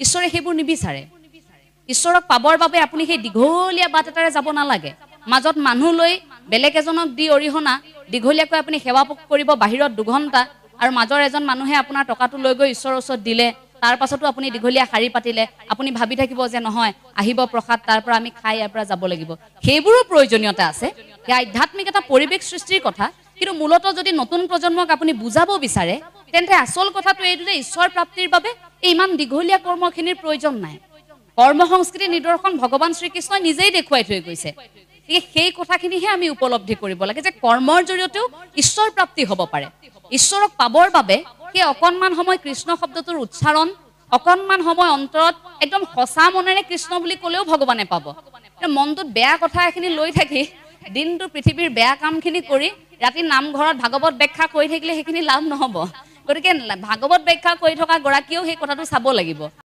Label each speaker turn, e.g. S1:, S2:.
S1: ঈশ্বৰে সেইবোৰ নিবিচাৰে। ঈশ্বৰক পাবৰ বাবে আপুনি সেই দীঘলীয়া বাট এটাৰে যাব নালাগে। মাজত মানুহ লৈ বেলেগ এজনক দি অৰিহণা দীঘলীয়াকৈ আপুনি সেৱা কৰিব বাহিৰত 2 ঘণ্টা আৰু মাজৰ এজন মানুহে আপোনাৰ টকাটো লৈ গৈ ঈশ্বৰৰ ওচৰত দিলে, তাৰ পাছতো আপুনি দীঘলীয়া শাৰী পাতিলে, আপুনি ভাবি থাকিব যে নহয়, আহিব প্ৰসাদ, তাৰ পৰা আমি খাই ইয়াৰ পৰা যাব লাগিব। সেইবোৰো প্ৰয়োজনীয়তা আছে, সেয়া আধ্যাত্মিক এটা পৰিৱেশ সৃষ্টিৰ কথা। কিন্তু মূলতঃ যদি নতুন প্ৰজন্মক আপুনি বুজাব বিচাৰে, তেন্তে আচল কথাটো এইটো যে ঈশ্বৰ প্ৰাপ্তিৰ বাবে এই ইমান দীঘলীয়া কৰ্মখিনিৰ প্ৰয়োজন নাই। কৰ্ম সংস্কৃতিৰ নিদৰ্শন ভগৱান শ্ৰীকৃষ্ণই নিজেই দেখুৱাই থৈ গৈছে। গতিকে সেই কথাখিনিহে আমি উপলব্ধি কৰিব লাগে যে কৰ্মৰ জৰিয়তেও ঈশ্বৰ প্ৰাপ্তি হ'ব পাৰে। ঈশ্বৰক পাবৰ বাবে সেই অকণমান সময় কৃষ্ণ শব্দটোৰ উচ্চাৰণ, অকণমান সময় অন্তৰত একদম সঁচা মনেৰে কৃষ্ণ বুলি ক'লেও ভগৱানে পাব। মনটোত বেয়া কথা এখিনি লৈ থাকি, দিনটো পৃথিৱীৰ বেয়া কামখিনি কৰি ৰাতি নামঘৰত ভাগৱত ব্যাখ্যা কৰি থাকিলে সেইখিনি লাভ নহ'ব। গতিকে ভাগৱত ব্যাখ্যা কৰি থকা গৰাকীয়েও সেই কথাটো চাব লাগিব।